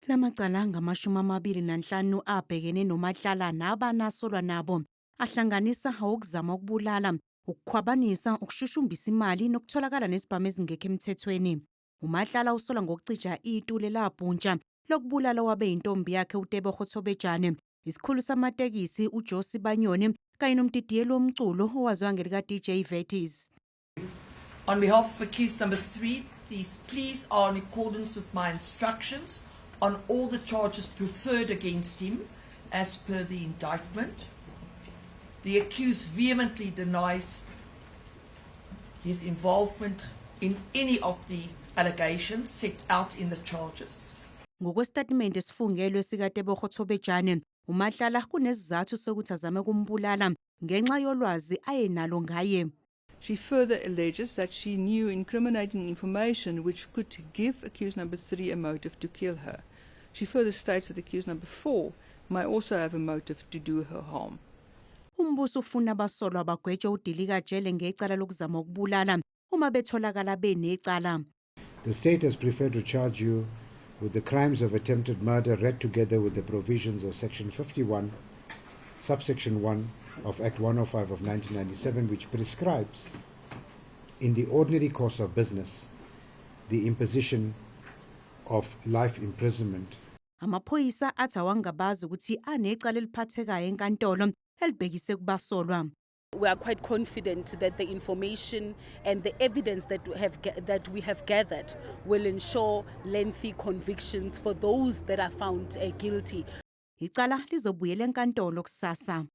Lamacala angama-25 abhekene noMatlala nabanasolwa nabo ahlanganisa awokuzama ukubulala, ukukhwabanisa, ukushushumbisa imali nokutholakala nezibhamu ezingekho emthethweni. UMatlala usolwa ngokucija itulo elabhuntsha lokubulala owabe yintombi yakhe uTebogo Thobejane, isikhulu samatekisi uJoe Sibanyoni kanye nomdidiyeli womculo owaziwa ngelika-DJ Vettys. On behalf of accused number 3, these pleas are in accordance with my instructions on all the charges preferred against him as per the indictment. The accused vehemently denies his involvement in any of the allegations set out in the charges. Ngokwesitatimende esifungelwe sikaTebogo Thobejane, uMatlala kunesizathu sokuthi azame ukumbulala ngenxa yolwazi ayenalo ngaye. She further alleges that she knew incriminating information which could give accused number 3 a motive to kill her. She further states that accused number 4 may also have a motive to do her harm. Umbuso ufuna abasolwa bagwetshwe udilikajele ngecala lokuzama ukubulala uma betholakala benecala. The state has preferred to charge you with the crimes of attempted murder read together with the provisions of Section 51, subsection 1 of Act 105 of 1997, which prescribes, in the ordinary course of business, the imposition of life imprisonment. Amaphoyisa athi awangabazi ukuthi anecala eliphathekayo enkantolo elibhekise kubasolwa. We are quite confident that the information and the evidence that we have gathered will ensure lengthy convictions for those that are found guilty. Icala lizobuyela enkantolo kusasa.